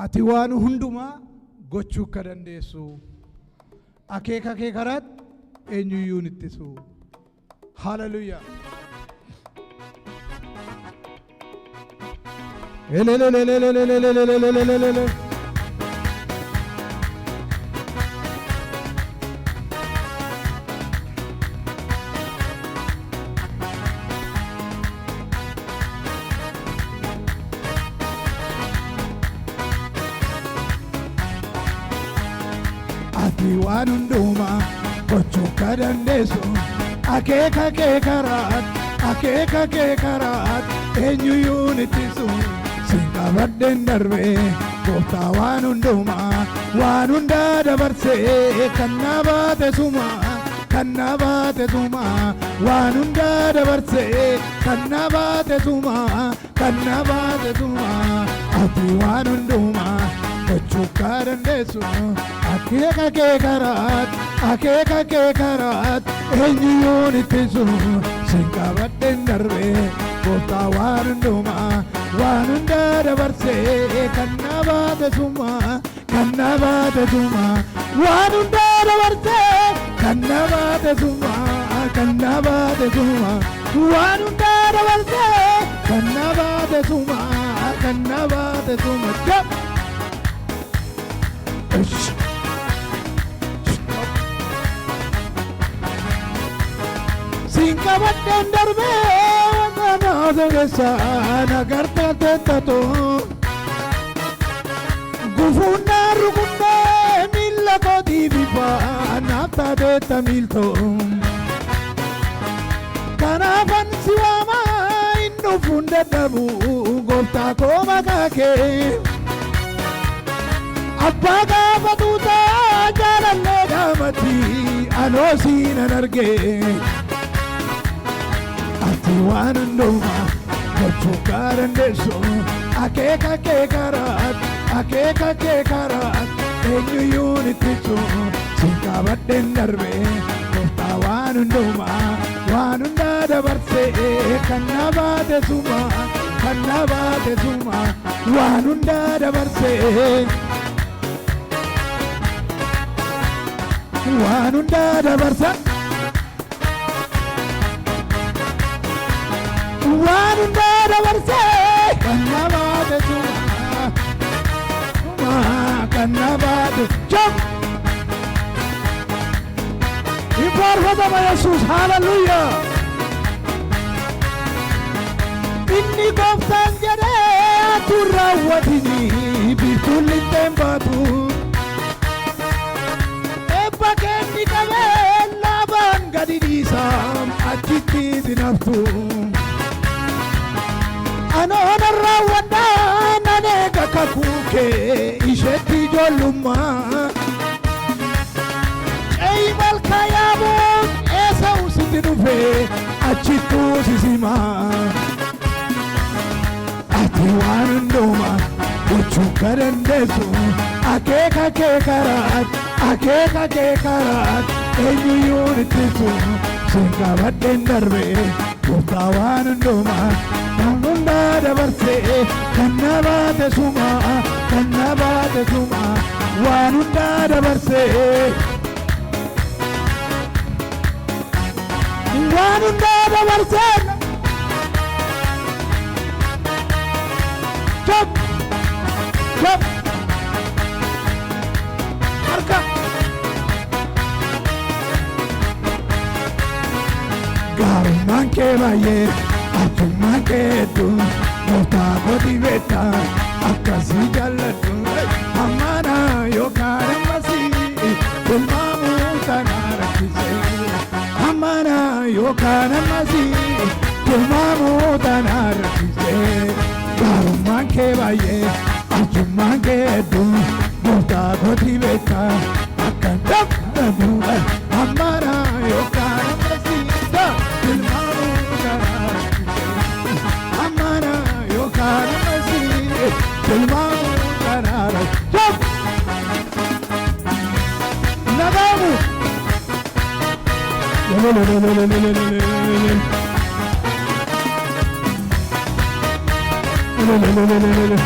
Ati waan hundumaa gochuu akka dandeessu, akeeka kee karaatti eenyuyyuu hin ittisu. Haleluuyaa! Elelelelelelelelelelelelelele. Ati waan hundumaa gochuu akka dandeessu, akeeka kee karaatti, akeeka kee karaatti eenyuyyuu hin ittisu. Siin qabadheen darbee, gooftaa, waan hundumaa, waan hundaa dabarsee kan na baate suma, kan na baate suma. Waan hundaa dabarsee kan na baate suma, kan na baate suma. Ati waan hundumaa gochuu akka dandeessu, akeeka kee karaatti, akeeka kee karaatti eenyuyyuu hin ittisu. Siin qabadheen darbee, gooftaa, waan hundumaa, waan hundaa dabarsee kan na baate suma, kan na baate suma. Waan hundaa dabarsee kan na baate suma, kan na baate suma. Waan hundaa dabarsee kan na baate suma, kan na baate suma. Jab! Ish! Siin qabadheen darbee, wanta keessa na gargaarteettatu. Gufuun na rukunnee miilla kootii bifa naaf taateetta miiltoo. Kanaafan si waamaa, hin dhufuun dadhabu, gooftaa koo, maqaa kee. Abbaa gaafa tuutaa jaalallee dhaamatti anoo siinan argee. Ati waan hundumaa gochuu akka dandeessu, akeeka kee karaatti, akeeka kee karaatti eenyuyyuu hin ittisu. Siin qabadheen darbee, gooftaa, waan hundumaa, waan hundaa dabarsee kan na baate suma, kan na baate suma. Waan hundaa dabarsee, waan hundaa dabarsa, waan hundaa dabarsee kan na baate suma, kan na baate. Jump! Hin faarfatama Yesuus, hallelujah! Inni gooftaan jedhee atu raawwatini, biiftuun lixxeen baatu. Eebba kenni qabee laabaan gadi dhiisa, achitti sin haftu. Anoona raawwadhaa, nan eega kakuu kee isheetti ijoollummaa. Ce'i malkaa yaaboon, eessa'u sitti dhufe, achittuu sisimaa. Ati waan hundumaa gochuu ka dandeessu, akeeka kee karaatti, akeeka kee karaatti eenyuyyuu hin ittisu. Siin qabadheen darbee, gooftaa, waan hundumaa, waan hundaa dabarsee kan na baate suma, kan na baate suma. Waan hundaa dabarsee, waan hundaa dabarsee. Jump! Jump! Harka! Gaarummaan kee baay'ee, arjummaan kee hedduu, gooftaa kooti beektaa akkasii jaalladhu. Ammaana yookaan ammasii tilmaamuu kana rakkise. Ammaana yookaan ammasii tilmaamuu tana rakkise. Gaarummaan kee baay'ee, arjummaan kee hedduu, gooftaa kooti beektaa akkan jaalladhu. Ammaana yookaan ammasii tilmaamuu kana rakkise. Ammaana yookaan ammasii tilmaamuu kana rakkise. Nagaamu. Lelelelelelelelelele. Lelelelelelele.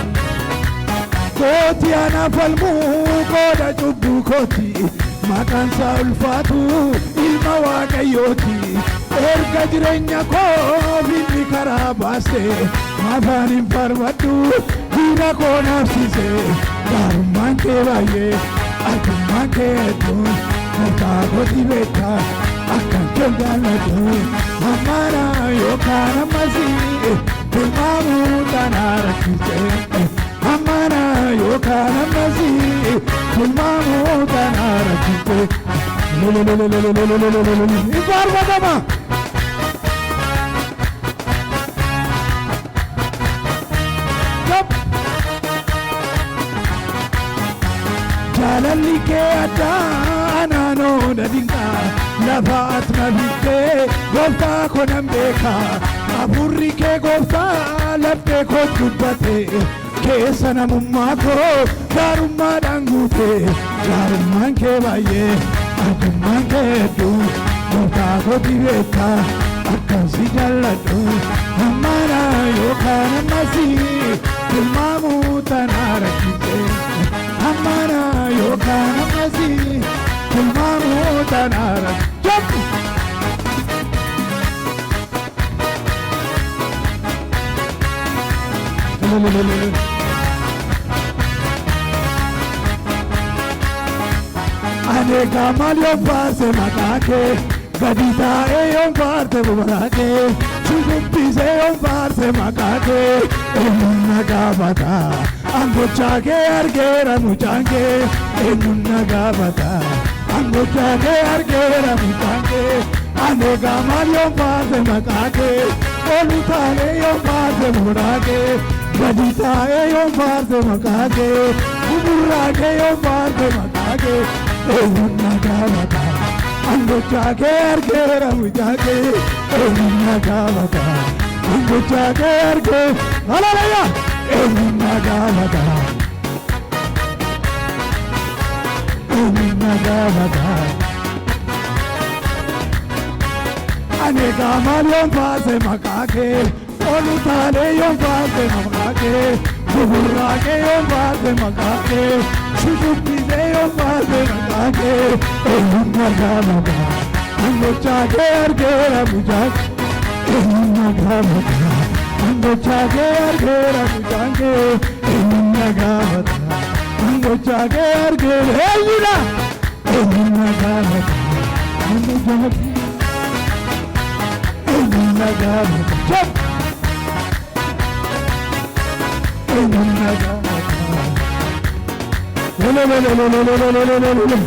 Kooti ana falmuu qooda cubbuu kooti, maqaan isaa ulfaatu ilma Waaqayyooti. Erga jireenya koo inni karaa baase, maafaan hin faarfadhu diina koo naafsise. Gaarummaan kee baay'ee, arjummaan kee hedduun, gooftaa kooti beektaa akkan kee jaalladhu. Ammaana yookaan ammasii tilmaamuu tanaa rakkise. Ammaana yookaan ammasii tilmaamuu tanaa rakkise. Hin faarfatama. Jab. Jaalalli kee addaa anaanoo na dinqaa, lafa ati na fiddee gooftaa koo nan beeka. Hafuurri kee gooftaa laphee koo dubbate, keessa namummaa koo gaarummaadhaan guute. Gaarummaan kee baay'ee, arjummaan kee hedduu, gooftaa kooti beektaa akkan si jaalladhu. Ammaana yookaan ammasii tilmaamuu tanaa rakkise. Ammaana yookaan ammasii tilmaamuu tanaa rakkise. Ani egaa maal yoon faarse maqaa kee, gadi taa'ee yoon faarse bubaraa kee, si guddisee yoon faarse maqaa kee, eenyuun na gaafata? Angochaa kee argeera mucaan kee, eenyuun na gaafata? Angochaa kee argeera mucaan kee. Ani egaa maal yoon faarse maqaa kee, ol utaalee yoon faarse bubaraa kee, gadi taa'ee yoon faarse maqaa kee, buburraa kee yoon faarse maqaa kee, eenyuun na gaafata? Angochaa kee argeera mucaa kee, eenyuun na gaafata? Angochaa kee argee, haleluyaa, eenyuun na gaafata? Eenyuun na gaafata? Ani egaa maal yoon faarse maqaa kee, ol utaalee yoon faarse maqaa kee, buburraa kee yoon faarse maqaa kee, si guddisee yoon faarse maqaa kee, eenyuun na gaafata? Angochaa kee argeera mucaa kee, eenyuun na gaafata? Angochaa kee argeera mucaan kee, eenyuun na gaafata? Angochaa kee argeera, eenyudha? Eenyuun na gaafata? Angochaa kee, eenyuun na gaafata? Jab! Eenyuun na gaafata? Lololololololololololo.